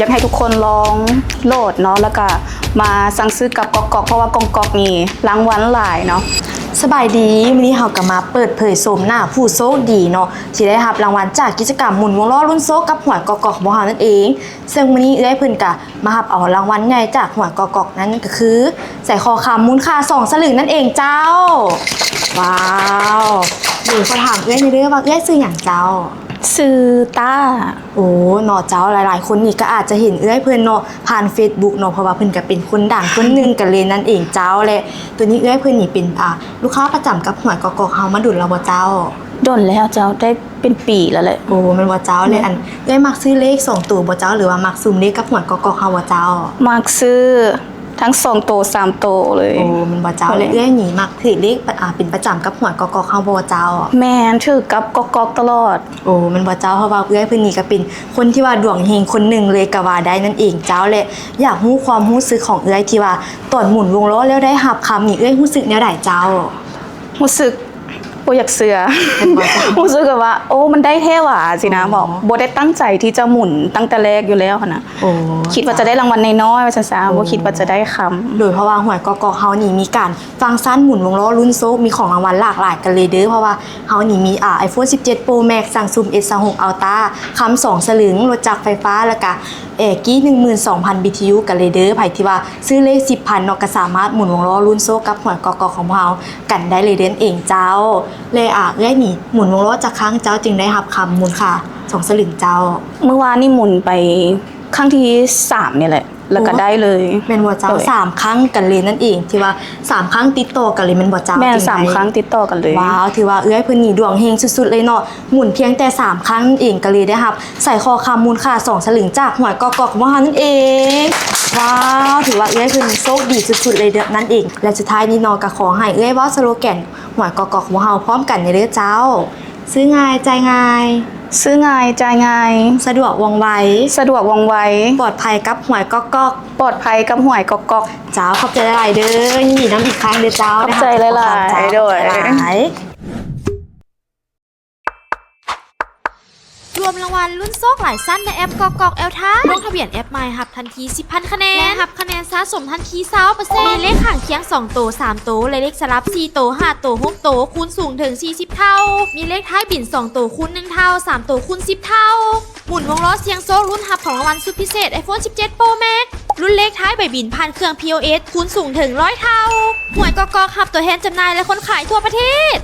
ຢາກໃຫ້ທຸກຄົນລອງໂຫຼດເນາະ ແລ້ວກະມາສັ່ງຊື້ກັບກອກກອກ ເພາະວ່າກອກກອກນີ້ລາງວັນຫຼາຍເນາະ. ສະບາຍດີ ມື້ນີ້ເຮົາກໍມາເປີດເຜີຍໂສມໜ້າຜູ້ໂຊກດີເນາະ ທີ່ໄດ້ຮັບລາງວັນຈາກກິດຈະກຳໝູນວົງລໍ້ລຸ້ນໂຊກກັບຫວຍກອກກອກຂອງພວກເຮົານັ້ນເອງ. ເຊິ່ງມື້ນີ້ເອື້ອຍເພິ່ນກະມາຮັບເອົາລາງວັນໃຫຍ່ຈາກຫວຍກອກກອກ ນັ້ນກໍຄື ສາຍຄໍຄຳມູນຄ່າສອງສະຫຼຶງນັ້ນເອງເຈົ້າ. ວ້າວ ເດີ ຂໍຖາມເອື້ອຍແດ່ເດີວ່າເອື້ອຍຊື່ຫຍັງເຈົ້າ? ຊື່ຕ້າ. ໂອ້ ເນາະເຈົ້າ ຫຼາຍໆຄົນນີ້ກໍອາດຈະເຫັນເອື້ອຍເພິ່ນເນາະ ຜ່ານເຟສບຸກເນາະ ເພາະວ່າເພິ່ນກໍເປັນຄົນດັງຄົນໜຶ່ງກັນເລີຍນັ້ນເອງເຈົ້າ. ແລະ ໂຕນີ້ເອື້ອຍເພິ່ນນີ້ເປັນ ອ່າ ລູກຄ້າປະຈຳກັບຫວຍກອກກອກເຮົາມາດົນແລ້ວບໍ່ເຈົ້າ? ດົນແລ້ວເຈົ້າ ໄດ້ເປັນປີແລ້ວແຫຼະ. ໂອ້ ແມ່ນບໍ່ເຈົ້າ? ແລະ ອັນ ເອື້ອຍມັກຊື້ເລກສອງໂຕບໍ່ເຈົ້າ ຫຼືວ່າມັກສຸ່ມເລກກັບຫວຍກອກກອກເຮົາບໍ່ເຈົ້າ? ມັກຊື້ທັງສອງໂຕສາມໂຕເລີຍ. ໂອ້ ແມ່ນບໍ່ເຈົ້າ? ແລະ ເອື້ອຍນີ້ມັກຖືກເລກ ອ່າ ເປັນປະຈຳກັບຫວຍກອກກອກເຮົາບໍ່ເຈົ້າ? ແມ່ນ ຖືກກັບກອກກອກຕະຫຼອດ. ໂອ້ ແມ່ນບໍ່ເຈົ້າ? ເພາະວ່າເອື້ອຍເພິ່ນນີ້ກໍເປັນຄົນທີ່ວ່າດວງເຮງຄົນໜຶ່ງເລີຍກໍວ່າໄດ້ນັ້ນເອງເຈົ້າ. ແລະ ຢາກຮູ້ຄວາມຮູ້ສຶກຂອງເອື້ອຍທີ່ວ່າຕອນໝູນວົງລໍ້ແລ້ວໄດ້ຮັບຄຳນີ້ ເອື້ອຍຮູ້ສຶກແນວໃດເຈົ້າ? ຮູ້ສຶກບໍ່ຢາກເຊື່ອ. ແມ່ນບໍ່ເຈົ້າ? ຮູ້ສຶກແບບວ່າ ໂອ້ ມັນໄດ້ແທ້ຫວາ ຊີ້ນະ. ອໍ ແບບບໍ່ໄດ້ຕັ້ງໃຈທີ່ຈະໝູນຕັ້ງແຕ່ແລກຢູ່ແລ້ວຫັ້ນນະ. ໂອ້ ຄິດວ່າຈະໄດ້ລາງວັນນ້ອຍໆ ວ່າຊັ້ນຊະ. ໂອ້ ບໍ່ຄິດວ່າຈະໄດ້ຄຳ. ໂດຍ ເພາະວ່າຫວຍກອກກອກເຮົານີ້ມີການຟັງຊັນໝູນວົງລໍ້ລຸ້ນໂຊກ ມີຂອງລາງວັນຫຼາກຫຼາຍກັນເລີຍເດີ. ເພາະວ່າເຮົານີ້ມີ ອ່າ ໄອໂຟນສິບເຈັດໂປຣແມັກ ຊັງຊຸມເອັດຊາວຫົກອັລຕຣາ ຄຳສອງສະຫຼຶງ ລົດຈັກໄຟຟ້າ ແລ້ວກະ ແອກີ້ໜຶ່ງໝື່ນສອງພັນບີທີຢູກັນເລີຍເດີ. ໃຜທີ່ວ່າຊື້ເລກສິບພັນເນາະ ກໍສາມາດໝູນວົງລໍ້ລຸ້ນໂຊກກັບຫວຍກອກກອກຂອງພວກເຮົາກັນໄດ້ເລີຍເດີນັ້ນເອງເຈົ້າ. ແລະ ອາ ເອື້ອຍນີ້ໝູນວົງລໍ້ຈັກຄັ້ງເຈົ້າຈຶ່ງໄດ້ຮັບຄຳມູນຄ່າສອງສະຫຼຶງເຈົ້າ? ມື້ວານນີ້ໝູນໄປຄັ້ງທີສາມນີ້ແຫຼະ ແລ້ວກໍໄດ້ເລີຍ. ໂອ້ ແມ່ນບໍ່ເຈົ້າ? ໂດຍ ສາມຄັ້ງກັນເລີຍນັ້ນເອງ ທີ່ວ່າສາມຄັ້ງຕິດຕໍ່ກັນເລີຍແມ່ນບໍ່ເຈົ້າ? ແມ່ນ ສາມຄັ້ງຕິດຕໍ່ກັນເລີຍ. ວ້າວ ຖືວ່າເອື້ອຍເພິ່ນນີ້ດວງເຮງສຸດໆເລີຍເນາະ. ໝູນພຽງແຕ່ສາມຄັ້ງນັ້ນເອງ ກໍເລີຍໄດ້ຮັບສາຍຄໍຄຳມູນຄ່າສອງສະຫຼຶງຈາກຫວຍກອກກອກຂອງພວກເຮົານັ້ນເອງ. ວ້າວ ຖືວ່າເອື້ອຍເພິ່ນໂຊກດີສຸດໆເລີຍນັ້ນເອງ. ແລະ ສຸດທ້າຍນີ້ເນາະ ກໍຂໍໃຫ້ເອື້ອຍເວົ້າສະໂລແກນຫວຍກອກກອກຂອງພວກເຮົາພ້ອມກັນແດ່ເດີເຈົ້າ. ຊື້ງ່າຍ ຈ່າຍງ່າຍ. ຊື້ງ່າຍ ຈ່າຍງ່າຍ. ສະດວກ ວ່ອງໄວ. ສະດວກ ວ່ອງໄວ. ປອດໄພກັບຫວຍກອກກອກ. ປອດໄພກັບຫວຍກອກກອກ. ເຈົ້າ ຂອບໃຈຫຼາຍໆເດີ. ຍິນດີນຳອີກຄັ້ງເດີເຈົ້າ. ຂອບໃຈຫຼາຍໆ. ໂດຍ ຂອບໃຈຫຼາຍ. ລວມລາງວັນລຸ້ນໂຊກຫຼາຍຊັ້ນໃນແອັບກອກກອກແອວທ່າ. ລົງທະບຽນແອັບໃໝ່ ຮັບທັນທີສິບພັນຄະແນນ ແລະ ຮັບຄະແນນສະສົມທັນທີຊາວເປີເຊັນ. ມີເລກຂ້າງຄຽງສອງໂຕ ສາມໂຕ ແລະ ເລກສະຫຼັບສີ່ໂຕ ຫ້າໂຕ ຫົກໂຕ ຄູນສູງເຖິງສີ່ສິບເທົ່າ. ມີເລກທ້າຍບິນສອງໂຕ ຄູນໜຶ່ງເທົ່າ ສາມໂຕ ຄູນສິບເທົ່າ. ໝູນວົງລໍ້ສ່ຽງໂຊກ ລຸ້ນຮັບຂອງລາງວັນສຸດພິເສດ ໄອໂຟນສິບເຈັດໂປຣແມັກ ລຸ້ນເລກທ້າຍໃບບິນຜ່ານເຄື່ອງພີໂອເອັສ ຄູນສູງເຖິງຮ້ອຍເທົ່າ. ຫວຍກອກກອກ ຮັບຕົວແທນຈຳໜ່າຍ ແລະ ຄົນຂາຍທົ່ວປະເທດ.